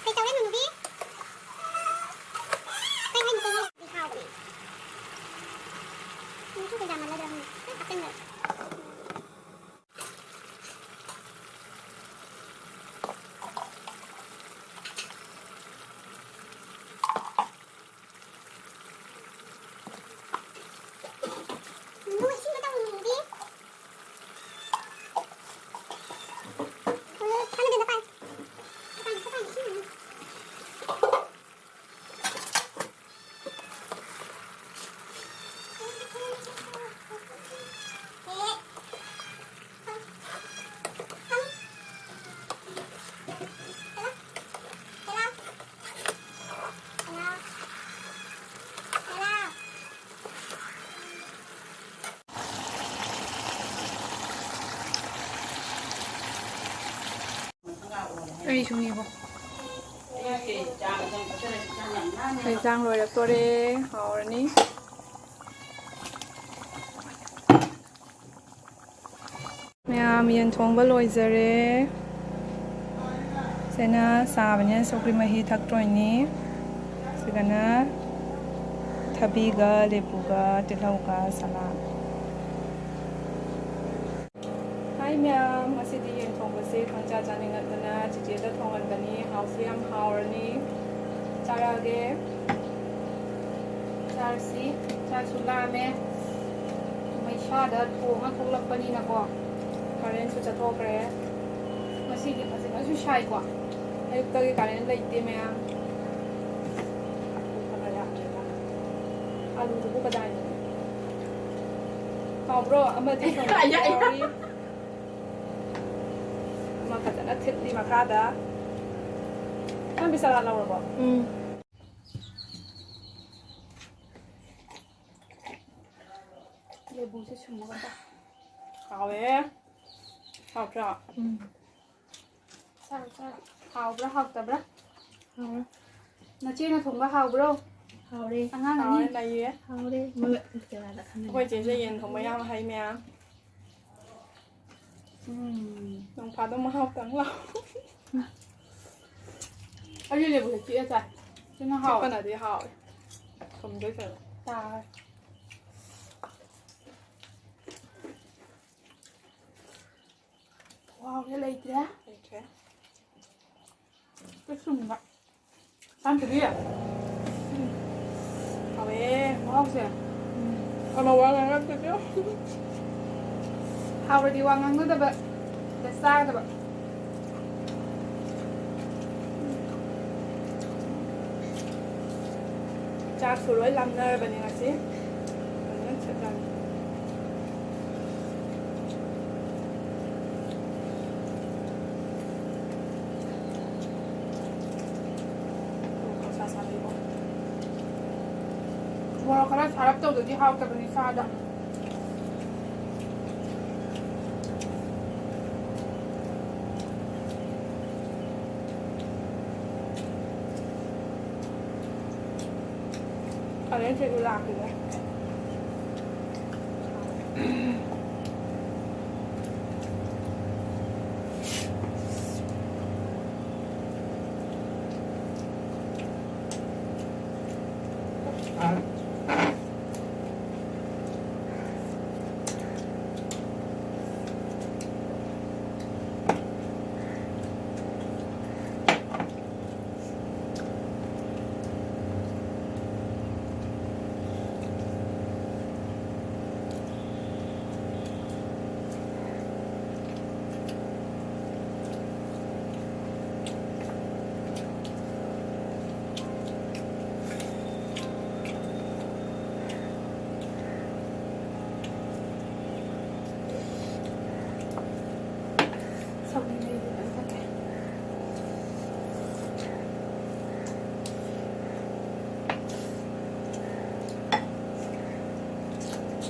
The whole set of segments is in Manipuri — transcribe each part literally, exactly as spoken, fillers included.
ꯀꯩ ꯇꯧꯔꯦ, ꯅꯨꯅꯨꯕꯤ? ꯁꯨꯅꯤꯕꯣ꯫ ꯍꯦꯟꯖꯥꯡ ꯂꯣꯏꯔꯛꯇꯣꯔꯦ, ꯍꯥꯎꯔꯅꯤ꯫ ꯃꯌꯥꯝ, ꯌꯦꯟ ꯊꯣꯡꯕ ꯂꯣꯏꯖꯔꯦ꯫ ꯁꯤꯅ ꯁꯥꯕꯅꯤꯅ ꯁꯧꯒ꯭ꯔꯤ ꯃꯍꯤ ꯊꯛꯇꯣꯏꯅꯤ꯫ ꯁꯤꯗꯅ ꯊꯕꯤꯒ ꯂꯦꯕꯨꯒ ꯇꯤꯜꯍꯧꯒ ꯁꯂꯥꯗ꯫ ꯍꯥꯏ ꯃꯌꯥꯝ, ꯉꯁꯤꯗꯤ ꯌꯦꯟ ꯊꯣꯡꯕꯁꯦ ꯈꯪꯆꯥ ꯆꯥꯅꯤꯡꯉꯛꯇꯅ ꯆꯤꯆꯦꯗ ꯊꯣꯡꯍꯟꯕꯅꯤ꯫ ꯍꯥꯎꯁꯨ ꯌꯥꯝ ꯍꯥꯎꯔꯅꯤ꯫ ꯆꯥꯔꯛꯑꯒꯦ꯫ ꯆꯥꯔꯁꯤ꯫ ꯆꯥꯛꯁꯨ ꯂꯥꯝꯃꯦ꯫ ꯃꯩꯁꯥꯗ ꯊꯣꯡꯉ ꯊꯣꯛꯂꯛꯄꯅꯤꯅꯀꯣ꯫ ꯀꯔꯦꯟꯁꯨ ꯆꯠꯊꯣꯛꯈ꯭ꯔꯦ꯫ ꯉꯁꯤꯗꯤ ꯐꯖꯅꯁꯨ ꯁꯥꯏꯀꯣ꯫ ꯑꯌꯨꯛꯇꯒꯤ ꯀꯔꯦꯟ ꯂꯩꯇꯦ ꯃꯌꯥꯝ꯫ ꯑꯂꯨꯗꯨꯕꯨ ꯀꯗꯥꯏꯅꯣ? ꯍꯥꯎꯕ꯭ꯔꯣ? ꯑꯃꯗꯤ ꯊꯣꯡꯕ ꯌꯥꯏ, ꯌꯥꯏ꯫ ꯌꯥꯎꯔꯤ꯫ ꯑꯃ ꯐꯖꯅ ꯊꯤꯠꯂꯤ ꯃꯈꯥꯗ꯫ ꯅꯪ ꯕꯤꯁꯥꯂꯥ ꯂꯧꯔꯕꯣ? ꯎꯝ꯫ ꯂꯦꯕꯨꯁꯦ ꯁꯨꯝꯃꯒ ꯆꯥ꯫ ꯍꯥꯎꯋꯦ꯫ ꯍꯥꯎꯇ꯭ꯔꯣ? ꯎꯝ꯫ ꯆꯥꯔꯣ, ꯆꯥꯔꯣ꯫ ꯍꯥꯎꯕ꯭ꯔꯥ, ꯍꯥꯎꯇꯕ꯭ꯔꯥ? ꯍꯥꯎꯔꯦ꯫ ꯅꯆꯦꯅ ꯊꯣꯡꯕ ꯍꯥꯎꯕ꯭ꯔꯣ? ꯍꯥꯎꯔꯦ꯫ ꯑꯉꯥꯡ ꯑꯅꯤ? ꯍꯥꯎꯔꯦ, ꯅꯩꯌꯦ꯫ ꯍꯥꯎꯔꯦ꯫ ꯃꯣꯏ ꯀꯦꯔꯂꯥꯗ ꯈꯪꯅꯩ꯫ ꯑꯩꯈꯣꯏ ꯆꯦꯁꯦ ꯌꯦꯟ ꯊꯣꯡꯕ ꯌꯥꯝ ꯍꯩ ꯃꯌꯥꯝ꯫ ꯎꯝ꯫ ꯅꯣꯡ ꯐꯥꯗꯣꯛ ꯃꯍꯥꯎ ꯇꯪ ꯂꯥꯎ꯫ ꯑꯩꯗꯤ ꯂꯦꯕꯨ ꯍꯦꯛ ꯆꯤꯛꯑ ꯆꯥꯏ꯫ ꯁꯤꯅ ꯍꯥꯎꯋꯦ꯫ ꯆꯤꯛꯄꯅꯗꯤ ꯍꯥꯎꯋꯦ꯫ ꯊꯨꯝꯗꯣꯏ ꯁꯔꯨꯛ꯫ ꯆꯥꯔꯦ꯫ ꯈꯨꯍꯥꯎꯗꯤ ꯂꯩꯇ꯭ꯔꯦ꯫ ꯂꯩꯇ꯭ꯔꯦ꯫ ꯄꯤꯛ ꯊꯨꯝꯕ꯫ ꯁꯥꯟꯇꯕꯤ꯫ ꯍꯥꯎꯋꯦ꯫ ꯃꯍꯥꯎꯁꯦ꯫ ꯎꯝ꯫ ꯑꯃ ꯋꯥ ꯉꯥꯡꯉꯛꯇꯣꯏꯗꯣ꯫ ꯍꯥꯎꯔꯗꯤ ꯋꯥ ꯉꯥꯡꯅꯗꯕ꯫ ꯗ ꯆꯥꯒꯗꯕ꯫ ꯆꯥꯛꯁꯨ ꯂꯣꯏ ꯂꯥꯝꯅꯔꯕꯅꯤ ꯉꯁꯤ꯫ ꯐꯖꯅ ꯆꯠꯂꯅꯤ꯫ ꯃꯣꯔꯣꯛ ꯈꯪꯁꯥ ꯁꯥꯕꯤꯀꯣ꯫ ꯃꯣꯔꯣꯛ ꯈꯔ ꯁꯥꯔꯞ ꯇꯧꯗꯗꯤ ꯍꯥꯎꯇꯕꯅꯤ ꯆꯥꯗ꯫ ꯍꯣꯔꯦꯟ ꯁꯤꯗ ꯂꯥꯛꯈꯤꯒꯦ꯫ ꯁꯧꯒ꯭ꯔꯤ ꯃꯍꯤꯗꯨ ꯈꯤꯇꯪ ꯊꯛꯀꯦ꯫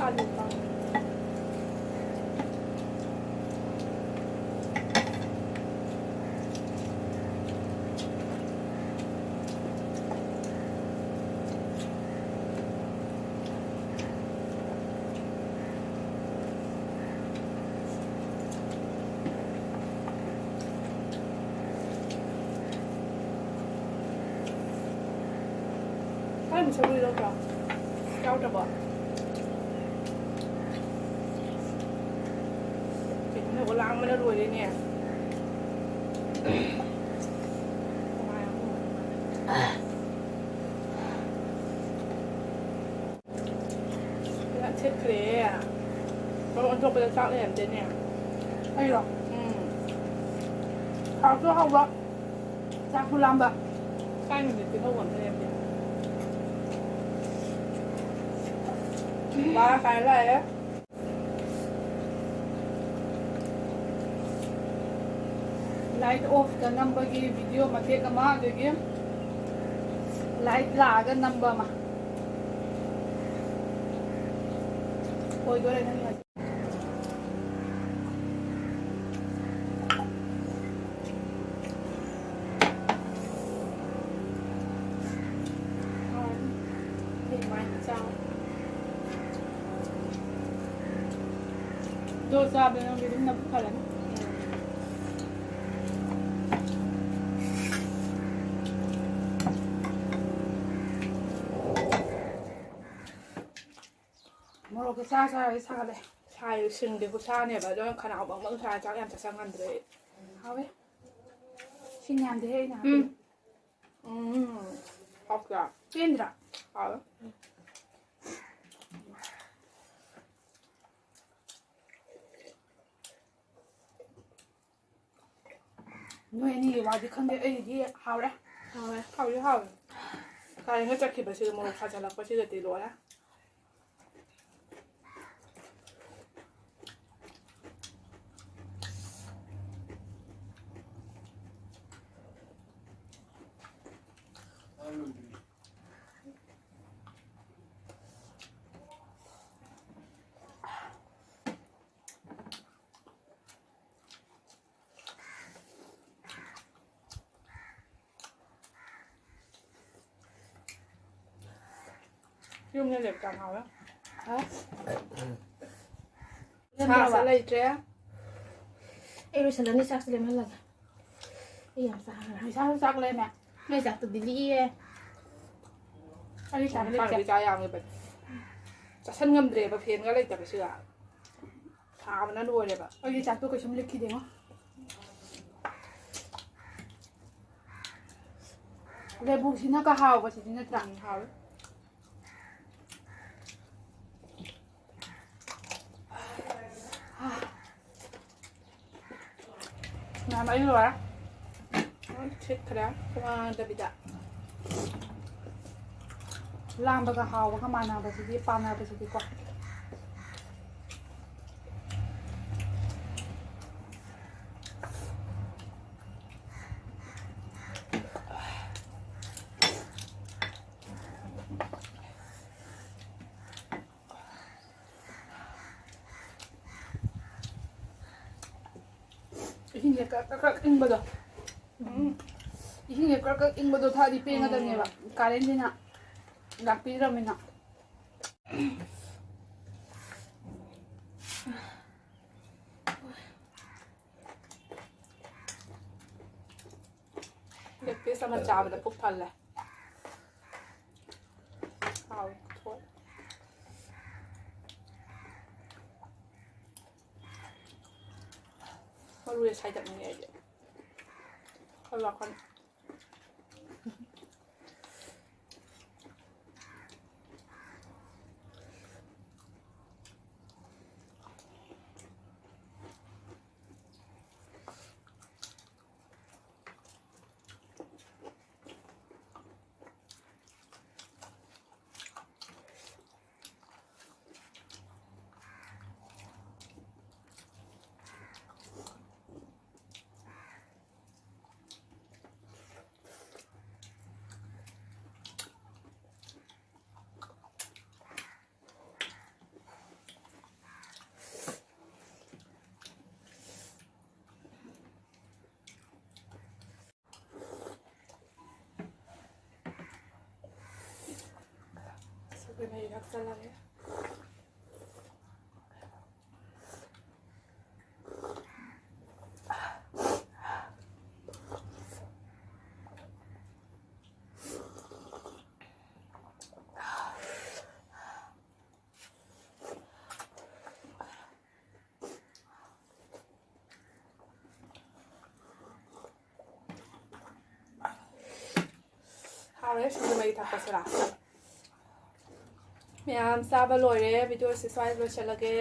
ꯑꯥꯂꯨ ꯀꯥꯡꯉꯧ꯫ ꯀꯔꯝꯕ ꯁꯒꯣꯜ ꯌꯥꯎꯗ꯭ꯔꯣ? ꯌꯥꯎꯗ꯭ꯔꯕꯣ? ꯀꯩꯅꯣ, ꯂꯥꯡꯕꯅ ꯂꯣꯏꯔꯦꯅꯦ꯫ ꯌꯥꯝ ꯊꯤꯠꯈ꯭ꯔꯦ꯫ ꯃꯔꯣꯏ ꯑꯣꯟꯊꯣꯛꯄꯗ ꯆꯥꯛ ꯂꯩꯔꯝꯗꯦꯅꯦ꯫ ꯑꯩꯔꯣ? ꯎꯝ꯫ ꯍꯥꯎꯁꯨ ꯍꯥꯎꯕ, ꯆꯥꯛꯁꯨ ꯂꯥꯝꯕ꯫ ꯆꯥꯛ ꯅꯨꯃꯤꯠꯇꯤ ꯍꯧꯕ ꯑꯝꯇ ꯂꯩꯔꯝꯗꯦ꯫ ꯋꯥ ꯀꯥꯏ ꯂꯥꯛꯑꯦ꯫ Light off ꯇ ꯅꯝꯕꯒꯤ video ꯃꯇꯦꯛ ꯑꯃ, ꯑꯗꯒꯤ light ꯂꯥꯛꯑꯒ ꯅꯝꯕ ꯑꯃ ꯑꯣꯏꯗꯣꯔꯦ ꯅꯪꯒꯤ꯫ ꯁꯤ ꯑꯗꯨꯃꯥꯏꯅ ꯆꯥꯎ꯫ ꯑꯗꯣ ꯆꯥꯕꯗ ꯅꯪꯗꯤ ꯑꯗꯨꯝ ꯅꯕꯨꯛ ꯐꯔꯅꯤ꯫ ꯃꯣꯔꯣꯛꯁꯦ ꯆꯥ ꯆꯥꯔꯗꯤ ꯁꯥꯒꯠꯂꯦ꯫ ꯁꯥꯏ, ꯁꯤꯡꯗꯤ ꯈꯨꯠꯁꯥꯅꯦꯕ, ꯑꯗꯣ ꯈꯅꯥꯎ ꯕꯪ ꯕꯪ ꯁꯥꯏ, ꯆꯥꯛ ꯌꯥꯝ ꯆꯥꯁꯟ ꯉꯝꯗ꯭ꯔꯦ ꯑꯩ꯫ ꯍꯥꯎꯋꯦ꯫ ꯁꯤꯡ ꯌꯥꯝꯗꯦ ꯑꯩꯅ ꯍꯥꯞꯄꯤꯗꯣ꯫ ꯎꯝ꯫ ꯎꯝ꯫ ꯍꯥꯎꯇ꯭ꯔꯥ? ꯄꯦꯟꯗ꯭ꯔꯥ? ꯍꯥꯎꯋꯦ꯫ ꯅꯣꯏ ꯑꯅꯤꯒꯤ ꯋꯥꯗꯤ ꯈꯪꯗꯦ, ꯑꯩꯒꯤꯗꯤ ꯍꯥꯎꯔꯦ꯫ ꯍꯥꯎꯋꯦ꯫ ꯍꯥꯎꯗꯤ ꯍꯥꯎꯋꯦ꯫ ꯀꯥꯂꯦꯟꯒ ꯆꯠꯈꯤꯕꯁꯤꯒ ꯃꯣꯔꯣꯛ ꯁꯥꯖꯜꯂꯛꯄꯁꯤꯒꯗꯤ ꯂꯣꯏꯔꯦ꯫ ꯌꯨꯝꯗ ꯂꯩꯕ ꯆꯥꯛ ꯍꯥꯎꯋꯦ꯫ ꯍꯥ? ꯁꯥꯁꯦ ꯂꯩꯇ꯭ꯔꯦ꯫ ꯑꯩ ꯂꯣꯏꯁꯜꯂꯅꯤ, ꯆꯥꯛꯁꯦ ꯂꯦꯝꯍꯜꯂꯒꯦ꯫ ꯑꯩ ꯌꯥꯝ ꯆꯥꯈ꯭ꯔꯦ꯫ ꯏꯁꯥꯁꯨ ꯆꯥꯛ ꯂꯦꯝꯃꯦ꯫ ꯅꯣꯏ ꯆꯥꯛꯇꯨꯗꯤ ꯂꯤꯛꯑꯦ꯫ ꯑꯩ ꯆꯥꯛ ꯂꯤꯛꯇꯦ꯫ ꯏꯁꯥꯅꯗꯤ ꯆꯥ ꯌꯥꯝꯃꯦꯕ꯫ ꯆꯥꯁꯟ ꯉꯝꯗ꯭ꯔꯦꯕ ꯐꯦꯟꯒ ꯂꯩꯇꯕꯁꯤꯒ꯫ ꯁꯥꯕꯅ ꯂꯣꯏꯔꯦꯕ꯫ ꯑꯩꯒꯤ ꯆꯥꯛꯇꯣ ꯀꯩꯁꯨꯝ ꯂꯤꯛꯈꯤꯗꯦꯉꯣ꯫ ꯂꯦꯕꯨꯁꯤꯅꯒ ꯍꯥꯎꯕꯁꯤꯗꯤ ꯅꯠꯇ꯭ꯔꯥ? ꯎꯝ, ꯍꯥꯎꯋꯦ꯫ ꯃꯌꯥꯝ ꯑꯩ ꯂꯣꯏꯔꯦ꯫ ꯂꯣꯏ ꯊꯤꯠꯈ꯭ꯔꯦ, ꯇꯣꯉꯥꯟꯗꯕꯤꯗ꯫ ꯂꯥꯝꯕꯒ ꯍꯥꯎꯕꯒ ꯃꯥꯟꯅꯕꯁꯤꯗꯤ, ꯄꯥꯟꯅꯕꯁꯤꯗꯤꯀꯣ꯫ ꯏꯁꯤꯡꯁꯦ ꯀ꯭ꯔꯛ ꯀ꯭ꯔꯛ ꯀ꯭ꯔꯛ ꯏꯪꯕꯗꯣ꯫ ꯎꯝ꯫ ꯏꯁꯤꯡꯁꯦ ꯀ꯭ꯔꯛ ꯀ꯭ꯔꯛ ꯏꯪꯕꯗꯣ ꯊꯛꯑꯗꯤ ꯄꯦꯟꯒꯗꯕꯅꯦꯕ꯫ ꯎꯝ꯫ ꯀꯥꯂꯦꯟꯁꯤꯅ ꯂꯥꯛꯄꯤꯗ꯭ꯔꯃꯤꯅ꯫ ꯂꯦꯒ ꯄꯤꯁ ꯑꯃ ꯆꯥꯕꯗ ꯄꯨꯛ ꯊꯜꯂꯦ꯫ ꯍꯥꯎ, ꯊꯣꯠ꯫ ꯃꯔꯨꯁꯦ ꯁꯥꯏꯗꯠꯅꯤꯡꯉꯦ ꯑꯩꯗꯤ꯫ ꯑꯩ ꯋꯥꯈꯜ꯫ ꯁꯧꯒ꯭ꯔꯤ ꯃꯍꯤ ꯊꯥꯛꯆꯜꯂꯒꯦ꯫ ꯍꯥꯎꯔꯦ ꯁꯤꯡꯖꯨ ꯃꯍꯤ ꯊꯛꯄꯁꯤꯔꯥ꯫ ꯃꯌꯥꯝ ꯆꯥꯕ ꯂꯣꯏꯔꯦ꯫ ꯚꯤꯗꯤꯑꯣꯁꯦ ꯁ꯭ꯋꯥꯏꯗ ꯂꯣꯏꯁꯤꯜꯂꯒꯦ꯫